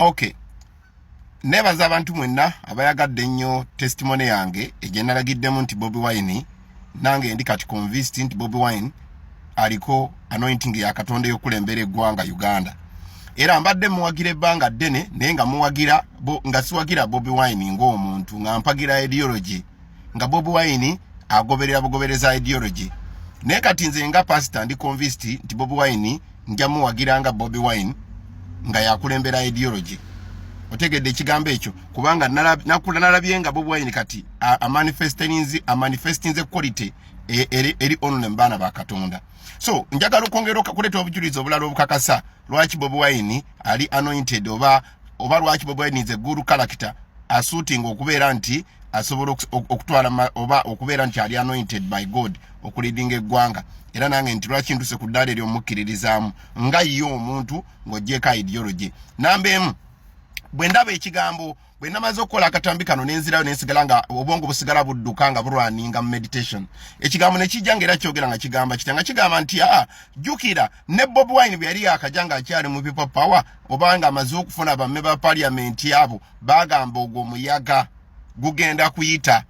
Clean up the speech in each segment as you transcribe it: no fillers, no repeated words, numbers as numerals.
Okay, nebaza abantu mwenna abayagadde ennyo testimony yange egyenalagiddemu nti Bobi Wine, nange ndi kati convinced nti Bobi Wine aliko anointing ya Katonda ey'okukulembera eggwanga Uganda. Era mbadde muwagira ebbanga ddene, naye nga muwagira nga siwagira Bobi Wine ng'omuntu, nga mpagira ideology, nga Bobi Wine agoberera bugobereza ideology. Naye kati nze nga pastor ndi convinced nti Bobi Wine nja muwagira nga Bobi Wine nga yakulembera ideology. Otegedde ekigambo ekyo? Kubanga nakula nalabye nga Bobi Wine kati amanifestinze quality eri only mu baana ba Katonda. So njagala okwongera okuleeta obujulizi obulala obukakasa lwaki Bobi Wine ali anointed, oba lwaki Bobi Wine is a good character asuitinga okubeera nti asobola okutwala oba okubeera nti ali anointed by God okuleadinga eggwanga. Era nange nti lwaki ntuse ku ddaala ery'omukkiririzaamu nga ye omuntu ng'ogyeko ideology. Namba emu, bwe ndaba ekigambo, bwe namaze okukola akatambi kano nenzirayo nensigala nga obwongo busigala budduka nga bulwaninga mu meditation, ekigambo ne kijja nga era kyogera nga kigamba kitya? Nga kigamba nti, "Aa, jjukira ne Bobi Wine bwe yali yakajja ng'akyali mu People Power, oba nga amaze okufuna bamemba ba parliament, abo bagamba ogwo omuyaga gugenda kuyita."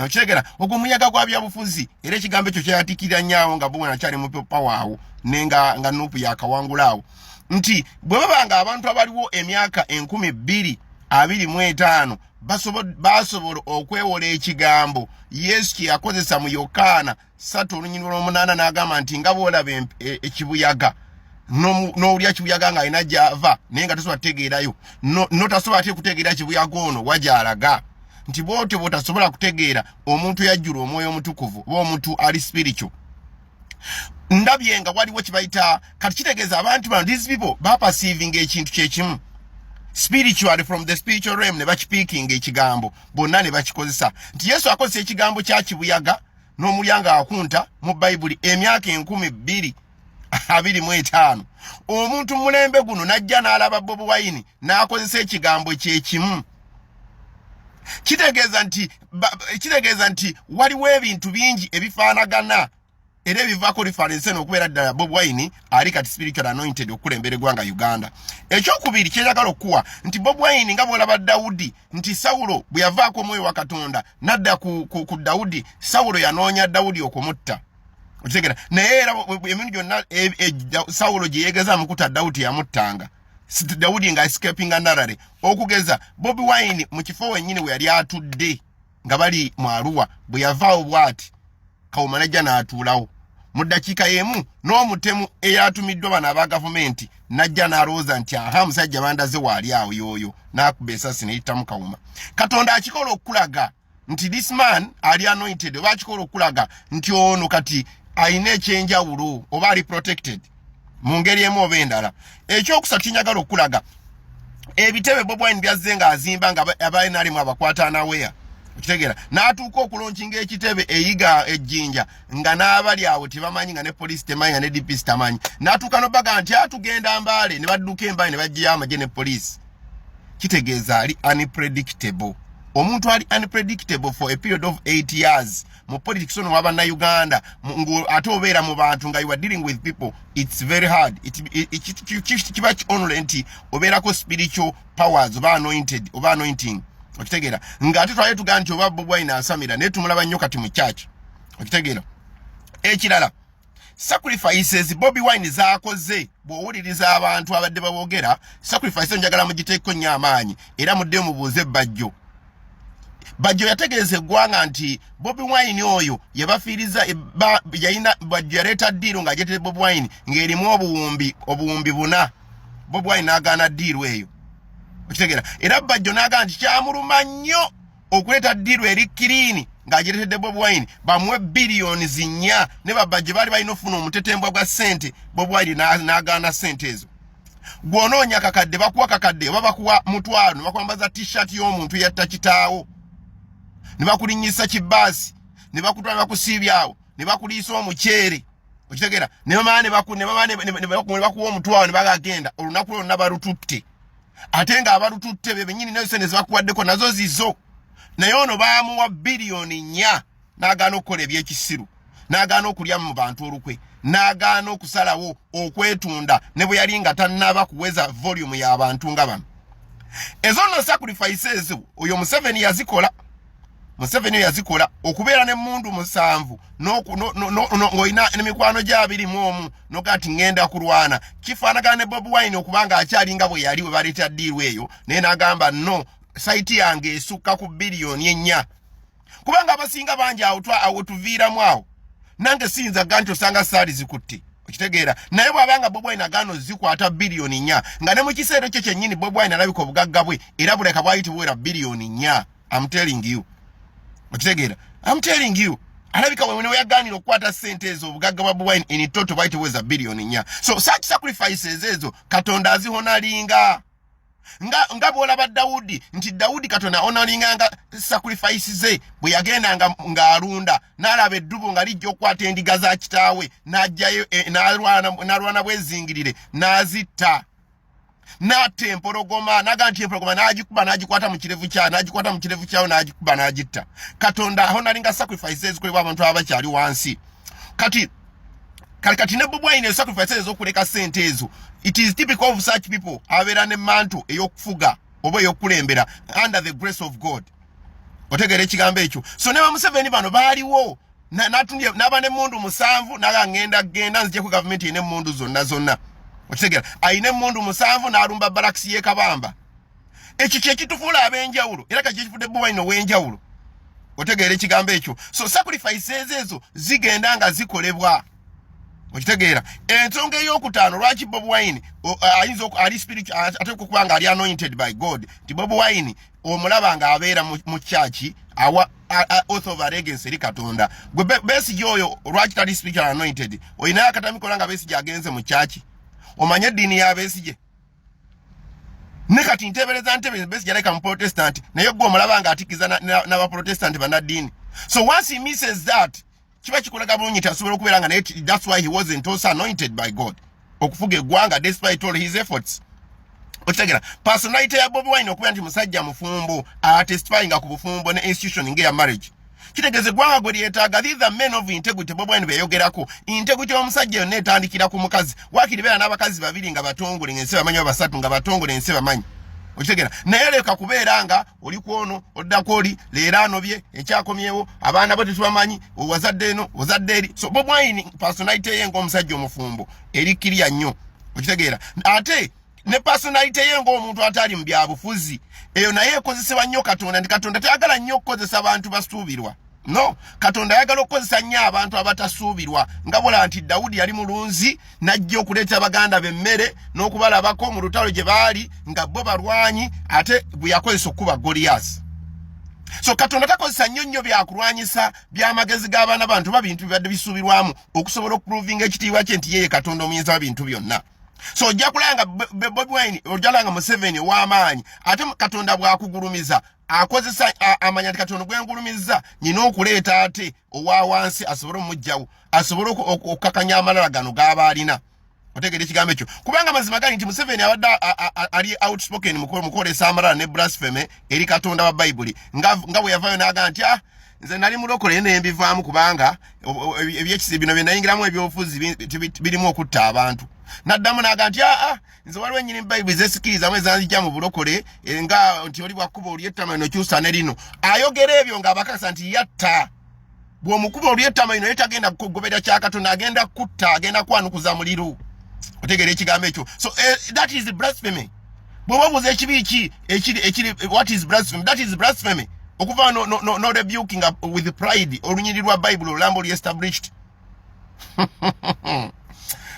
Okitegera? Ogwo omuyaga gwa byabufuzi. Era ekigambo ekyo kyayatikirira nnyo nga Bobi Wine akyali mu People Power awo, nenga nga NUP yakawangula awo, nti bwe baba nga abantu abaliwo emyaka 2025 basobola okwewola ekigambo Yesu kye yakozesa mu Yokaana 3:8, n'agamba nti nga bw'olaba ekibuyaga n'owulya kibuyaga ng'alina gy'ava, naye nga tosobola kutegeerayo, notasobola ate kutegeera kibuyaga ono wa gy'alaga, nti bw'otyo bw'otasobola kutegeera omuntu yajjula Omwoyo Omutukuvu oba omuntu ali spiritual. Ndabye nga waliwo kibayita kati kitegeeza abantu bano, these people baperceiving ekintu kyekimu spiritually, from the spiritual realm, ne bakipickinga ekigambo bonna ne bakikozesa nti Yesu akozesa ekigambo kya kibuyaga n'omulya nga akunta mu Bayibuli emyaka 2025, omuntu mulembe guno n'ajja n'alaba Bobi Wine n'akozesa ekigambo kyekimu. Kitegeeza nti waliwo ebintu bingi ebifaanagana era ebivaako reference n'okubeera ddala Bobi Wine ali kati spiritual anointed okukulembera eggwanga Uganda. Ekyokubiri kyenjagala okuwa nti Bobi Wine, nga bw'olaba Dawudi, nti Sawulo bwe yavaako omwoyo wa Katonda n'adda ku Dawudi, Sawulo yanoonya Dawudi okumutta. Okitegera? Naye era emirundi gyonna Sawulo gye yeegeza mukutta Dawudi, yamuttanga Dawudi nga escapinga narare. Okugeza Bobi Wine mu kifo wennyini we yali atudde nga bali mu Aruwa, bwe yavaawo bw'ati, Kawuma najja n'atuulawo mu ddakiika y'emu, n'omutemu eyatumiddwa bano aba gavumenti najja n'alowooza nti, "Aha, musajja bandaze waali awo yooyo," n'akuba esasi neyitamu Kawuma. Katonda akikola okulaga nti this man ali anointed, oba akikola okulaga nti ono kati alina ekyenjawulo oba ali protected mu ngeri emu oba endala. Ekyokusatu kinjagala okulaga, ebitebe Bobi Wine byazze ng'azimba nga abainalimu abakwata anaweya. Okitegeera? N'atuuka okulaunchinga ekitebe eyiga ejjinja nga n'abali awo tebamanyi, nga ne poliisi temanyi, nga ne DPC tamanyi. N'atuuka nobaga nti atugenda Mbaale, ne badduka Embaale ne baggyayo amagye ne poliisi. Kitegeeza ali unpredictable. Omuntu ali unpredictable for a period of 8 years mu politics ono wabannayuganda, ate obeera mu bantu nga you are dealing with people, it's very hard. Kiba only nti obeerako spiritual powers oba anointed oba anointing. Okitegeera? Ng'ate twali tugamba nti oba Bobi Wine asamira, naye tumulaba nnyo kati mu church. Okitegeera? Ekirala, sacrifices Bobi Wine z'akoze, bw'owuliriza abantu abadde baboogera sacrifice, njagala mugiteeko nnyo amaanyi era muddeyo mubuuze Bajjo. Bajjo yategeeza eggwanga nti Bobi Wine oyo yabafiiriza yalina. Bajjo yaleeta deal ng'ajetere Bobi Wine ng'erimu obuwumbi 4. Bobi Wine n'agaana deal eyo. Okitegeera? Era Bajjo n'agamba nti kyamuluma nnyo okuleeta deal eri clean ng'agireetedde Bobi Wine bamuwe biliyoni 4, ne babajje baali balina okufuna omutetembwa gwa ssente. Bobi Wine n'agaana ssente ezo. Gw'onoonya kakadde, bakuwa kakadde oba bakuwa mutwalo, ne bakwambaza T-shirt y'omuntu yatta kitaawo, ne bakulinnyisa kibaasi, ne bakutwala, ne bakusiibyawo, ne bakuliisa omuceere. Okitegeera? Ne bamala ne bakuwa omutwalo ne bagagenda olunaku lwonna balututte, ate ng'abalututte be bennyini, nayo sente zebakuwaddeko nazo zizo. Naye ono baamuwa biliyoni 4 n'agaana okukola ebyekisiru, n'agaana okulya mu bantu olukwe, n'agaana okusalawo okwetunda ne bwe yali nga tannaba kuweza volume y'abantu nga bano. Ezo nno sacrifices oyo Museveni yazikola. Museveni oyo yazikola okubeera n'emmundu 7 ng'olina n'emikwano gya 21 noga nti ŋŋenda kulwana. Kifaanagana ne Bobi Wine okubanga akyali nga bwe yali we baleeta deal eyo, naye n'agamba, "No, site yange esukka ku 4 biliyoni," kubanga abasinga bangi awo awo tuviiramu awo. Nange siyinza ga nti osanga saali zikutte, okitegeera? Naye bw'abanga Bobi Wine agaana ozikwata 4 biliyoni, nga ne mu kiseera ekyo kyennyini Bobi Wine alabika obugagga bwe era buleka bwali tebuwera 4 biliyoni. I'm telling you, okitegeera? I'm telling you, alabika we yagaanira okukwata ssente ezo, obugagga bwa Bobi Wine in total bwali tebuweza 4 biliyoni. So such sacrifices ezo Katonda azihonoringa, nga bw'olaba Dawudi, nti Dawudi Katonda honoringanga sacrifice ze. Bwe yagendanga ng'alunda n'alaba eddubu nga lijja okukwata endiga za kitaawe, n'ajjayo, n'alwana bwezingirire n'azitta, n'atta empologoma, n'agamba nti empologoma n'agikuba, n'agikwata mu kirevu kyayo, n'agikwata mu kirevu kyayo, n'agikuba, n'agitta. Katonda ahonoringa sacrifice ezikolebwa abantu aba bakyali wansi. Kati ne Bobi Wine, sacrifice ez'okuleka ssente ezo, it is typical of such people abeera ne mantle ey'okufuga oba ey'okukulembera under the grace of God. Otegeera ekigambo ekyo? So ne bamuseveni bano baaliwo, n'aba n'emmundu 7, naga ngenda genda nzijeko gavumenti erina emmundu zonna zonna. Okitegeera? Ayina emmundu 7, n'alumba barracks y'e Kabamba. Ekyo kyekitufuula ab'enjawulo, era kati kyekifudde Bobi Wine ow'enjawulo. Otegeera ekigambo ekyo? So sacrifices ezo zigenda nga zikolebwa, okitegeera? Ensonga eyokutaano lwaki Bobi Wine ayinza ali spiritual, ateekwa okuba nga ali anointed by God, nti Bobi Wine omulaba ng'abeera mu church, awa oath of allegiance eri Katonda. Gwe Besigye oyo lwaki tali spiritual anointed? Olinayo akatamikola nga Besigye agenze mu church? Omanye eddiini ya Besigye? Ne kati ntebereza ntebe Besigye aleka mu Protestant, naye gwe omulaba nga atikiza n'abaprotestant bannaddiini. So once he misses that, kiba kikulaga bulungi nti asobola okubeera nga naye, that's why he wasn't also anointed by God okufuga eggwanga despite all his efforts. Okitegera? Personality ya Bobi Wine okubeera nti musajja mufumbo, atestifyinga ku bufumbo ne institution ng'eya marriage, kitegeeza eggwanga gwe lyetaaga. These are men of integrity. Bobi Wine beyogerako integrity y'omusajja yonna etandikira ku mukazi. Waakiri beera n'abakazi babiri nga batongole ng'ensi bamanyi, oba basatu nga batongole ensi bamanyi. Okitegera? Naye leka kubeera nga oli kwono, oddako oli, leero anobye, ekyakomyewo, abaana bo tetubamanyi, owazadde eno, ozadde eri. So Bobi Wine personality ye ng'omusajja omufumbo eri kirya nnyo. Okitegeera? Ate ne personality ye ng'omuntu atali mu byabufuzi, eyo naye ekozesebwa nnyo Katonda, nti Katonda tayagala nnyo okukozesa bantu basuubirwa. No, Katonda ayagala okukozesa nnyo abantu abatasuubirwa, nga bola nti Dawudi yali mulunzi, n'ajja okuleeta baganda b'emmere n'okubalabako mu lutalo gye baali nga bo balwanyi, ate bwe yakozesa okukuba Goliyasi. So Katonda takozesa nnyo nnyo byakulwanyisa by'amagezi g'abaana bantu ba bintu bibadde bisuubirwamu okusobola okuprovinga ekitiibwa kye nti yeye Katonda omuyinza wa bintu byonna. So ojja kulanga Bobi Wine, ojja kulanga Museveni ow'amaanyi, ate Katonda bw'akugulumiza akozesa amanya nti Katonda gwengulumiza nyina okuleeta ate owa wansi asobole omugjawo, asobole okukakanya amalala gano g'aba alina. Otegeera ekigambo ekyo? Kubanga mazima gali nti Museveni abadde ali outspoken mu kwolesa amalala ne blasphemy eri Katonda wa Bayibuli, nga bwe yavaayo n'agamba nti, "Ah, nze nali mulokole naye nembivaamu kubanga ebyekisi bino bye nayingiramu ebyobufuzi birimu okutta abantu." Naddamu n'agamba nti, "Aa, nze waliwo ennyini Bayibuli zesikirizamu ezanzijja mu bulokole, nga nti oli bwakkuba olyettama lino kyusa ne lino." Ayogera ebyo ng'abakakasa nti yatta. Bw'omukuba olyettama lino, ye tagenda kugobera kya Katonda, agenda kutta, agenda kwanukuza muliro. Otegeera ekigambo ekyo? So that is blasphemy. Bw'oba obuuza ekibi ki ekiri, what is blasphemy? That is blasphemy, okuva no rebuking with pride olunyiriri lwa Bayibuli olulamba oli established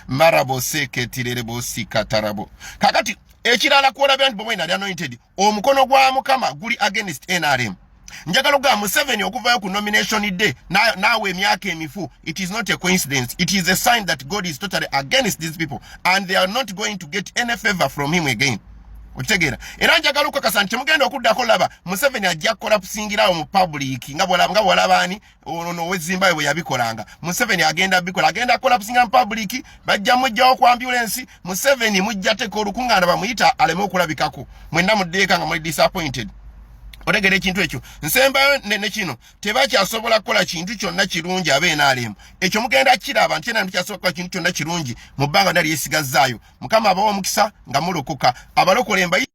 marabo seketirerebo sikatarabo. Kakati ekirala kwolabira nti Bobi Wine ali anointed, omukono gwa Mukama guli against NRM. Njagala okugamba Museveni okuvayo ku nomination day naawe emyaka emifu, it is not a coincidence. It is a sign that God is totally against these people and they are not going to get any favor from him again. Okitegeera? Era njagala okukakasa nti temugenda okuddako laba Museveni ajja kukola kusingirawo mu public nga bw'olaba ani ono ow'ezimbabwe bwe yabikolanga. Museveni agenda bikola, agenda kukola kusingira mu public, bajja mujjawo ku ambulance. Museveni mujja teka olukuŋŋaana bamuyita aleme okulabikako, mwenna muddeeka nga muli disappointed. Otegera ekintu ekyo? Nsembayo ne kino, tebakyasobola kukola kintu kyonna kirungi ab'NRM. Ekyo mugenda kiraba nti NRM tekyasobola kukola kintu kyonna kirungi mu bbanga lyonna lyesigazzaayo. Mukama abawa omukisa nga mulokoka, abalokole mbayi.